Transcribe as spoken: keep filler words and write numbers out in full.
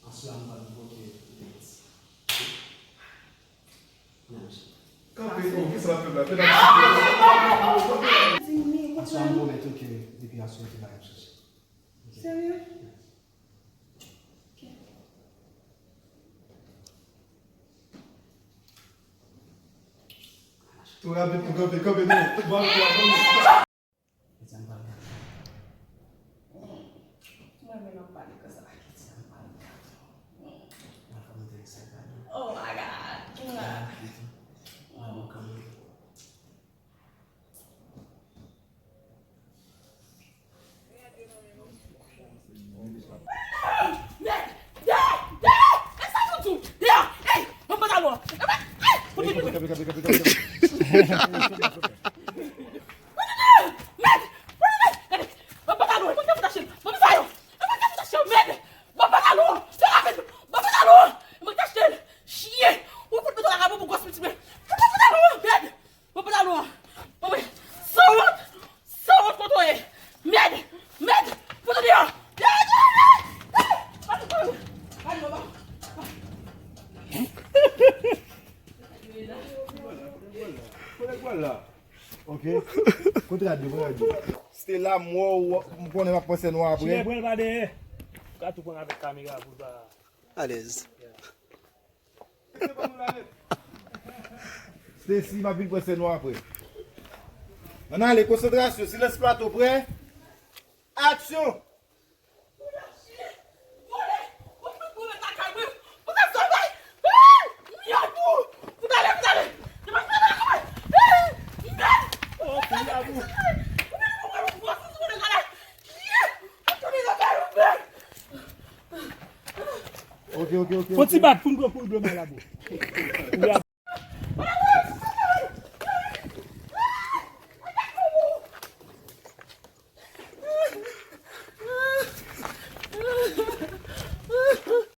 Aswè a m pral bloke Lex. Kanpe, oh, kisa l ap fè la? Fè l ap. Aswè a m pwomèt ou ke depi aswè ou te bagay ap chanje. Serye? Ok. Tou rapid pou kanpe, kanpe, non. Bon, bon, bon. Mwen menm ap pale konsa. Oh my God. Mèd! Dèyè! Dèyè! Dèyè! E sa nou di w? Dèyè! Ey! Ban m pantalon an! Ey! Ey! Kanpe, kanpe, kanpe, kanpe, kanpe, kanpe. Mèd! Mèd! Gade! Ban m pantalon an! Ban m tache l! Ban m sa yo! Ban m tache l! Mèd! Ban m pantalon an! Fè rapid! Ban m pantalon an! Ban m tache l! Chyen! Ou fout mete w lakay mwen pou gwòs pitit mwen! Ban m pantalon an! Mèd! Ban m pantalon an! Ban mwen! Sanwont! Sanwont kote w ye! Mèd! Mèd! Fout ou deyò! Dèyè, dèyè, dèyè! Dèyè! Gade, gade, gade, gade! Kote w al la? Ok. Kote w al di, kote w al di? Stella, m wè w, m konnen m ap pran sèn ou apre. Chimè pran l pa dèyè. Ou ka tou pran avèk kamera pou l pa. Alèz. Stacy, m ap vin pran sèn ou apre. Ann ale, konsantrasyon, silans plato, prè? Aksyon! Ok, ok, ok. Fò ti bat pou n pran pou dlo malabo.